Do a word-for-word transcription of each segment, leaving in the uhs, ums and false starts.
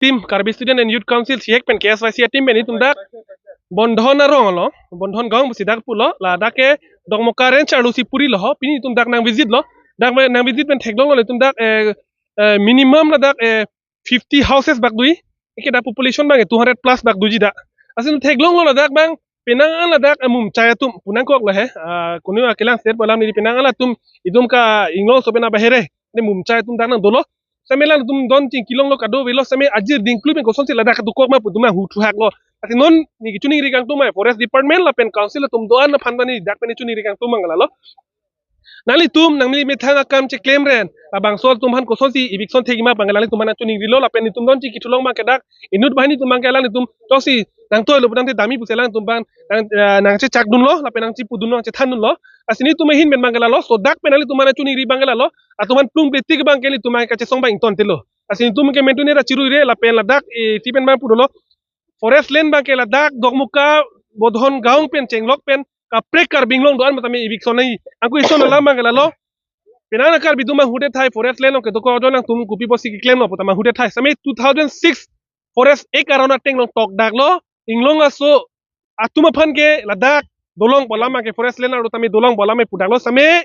team, Karbi Student and Youth Council, sihek pen K S Y C a-team pen itum dak Bondhon arong lo, Bondhon gaon pusi dak pulo, ladak ke Dokmoka range arlo si puri lo ho, pini itum dak nang visit lo, dak nang visit pen theklonglo itum dak eh, eh, minimum ladak eh, fifty houses bak dui, eke dak population bang eh, two hundred plus bak duji dak. Asin theklonglo ladak bang, penang an ladak amum chai atum, punang kok lo he, ah, kunu akelang state balam ni penang an atum, itum ka Inglongso pen abahere, ne mum chai atum dak nang dolo. Same lang tum don chingkilonglo kado velo same ajir dingklu pen kosonsi ladak kadokok ma pu itum ahut huhak lo. Asin non ni kachiningri kangtung ma forest department lapen council atum do-an aphan ta ni dak pen kachiningri kangtung ma lalo. Nanglitum nangli methang akam cheklem ren. Labangso atum aphan kosonsi eviction thekji ma bang ke nanglitum aphan kachiningri lo lapen itum don chingkithulong bang ke dak inut banghini atum bang ke alanglitum toksi nangtoi lo putangte dami pusi alanglitum bang nang eh, nangchechak dunlo lapen nangchepu dunlo nangchethan dunlo. Asin itum ahin pen bang ke lalo, so dak pen nanglitum aphan kachiningri bang ke lalo. Atum aphan plung pletik bang ke nelitum bang kachesong bang ington telo. Asin itum ke mentune ra chirui re lapen ladak eh, si pen bang pu dolo. Forest land bang ke ladak Dokmoka Bondhon gaon pen chenglok pen kaprek Karbi Anglong do-an ma tame eviction nai. Angku ison alam bang ke lalo. Penang an Karbi atum bang ahut thai forest land along kedokok ajoine nangtum kopi pusi keklemlo pu ta bang ahut thai. Same two thousand six Forest Act aron ateng along tokdak lo. Inglong aso atum aphan ke ladak dolong pu alam ke forest land arlo tame dolong pu alam pudak lo same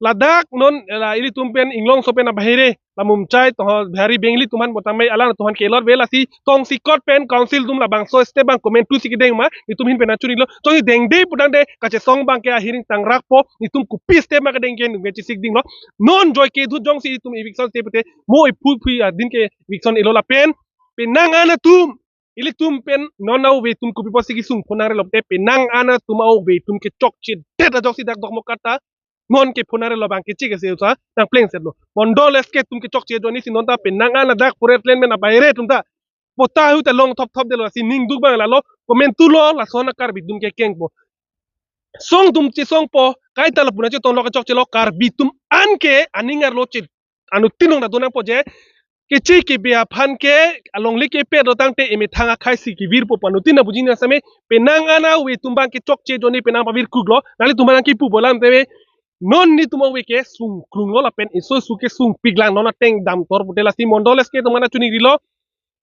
ladak non la ilitum pen Inglongso pen abahere la mum chai to Bihari Bengali atum aphan pu tame alanglitum aphan kelot vel asi tong sikot pen council atum labangso step bang komantu si kedeng ma itum ahin pen kachinilo to dengde putangte kachesong bang ke ahiring tangrak po itum kopi step ma kedeng ke nungke chisik dinglo non joike dut jongsi itum eviction step te mo iphu phi adin ke eviction elo lapen penang an atum ilitum pen non ave atum kopi pusi kesung phonang relo te penang an atum ave atum kechokche det ajoksi dak Dokmoka ta non ke phonang relo bang kechik ase usa nang plengset lo. Mondol S K atum kechokche ajoine si non ta penang an dak forest land pen abahere atum ta pota ahut ta long thop thop detlo si ning duk bang lalo komantu lo lason a Karbi atum kekeng po. Song atum chesong po kaita lapu nangchetong lo kechokche lo Karbi atum an ke aning arlo che anuttin along ta do nangpo je keche kebe aphan ke alongle kepe do tangte emethang akhai si kevir po pu anuttin abuji na same penang an ave atum bang kechokche ajoine penang pavir kuk lo nanglitum bang kipu pu alam tame non nelitum ave ke sungkrung lo lapen iso su ke sungpik lang non ateng damtor pute lasi Mondol S K atum aphan kachiningri lo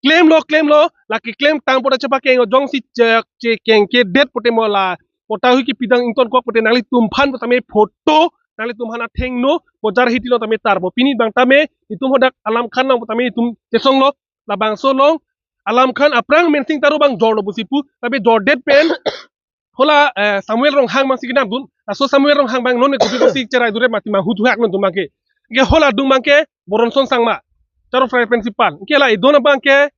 klemlo klemlo la keklem tang pota chepakeng jongsi che che kengke det pute mo la pota hui kepidang ington kok pute nanglitum aphan pu tame photo nanglitum aphan athengno bojar hiti lo tame tarbo pini bang tame itum hadak Alam Khan along pu tame itum chesong lo labangso along Alam Khan aphrang Mensing Taro bang jor lo pusi pu tame jor det pen hala eh, Samuel Ronghang bang si kedam dun laso Samuel Ronghang bang non kopi pusi cherai dure mati ma ahut huhak non atum bang ke ke hala adung bang ke Boronson Sangma Taro Fry principal ke la idon bang ke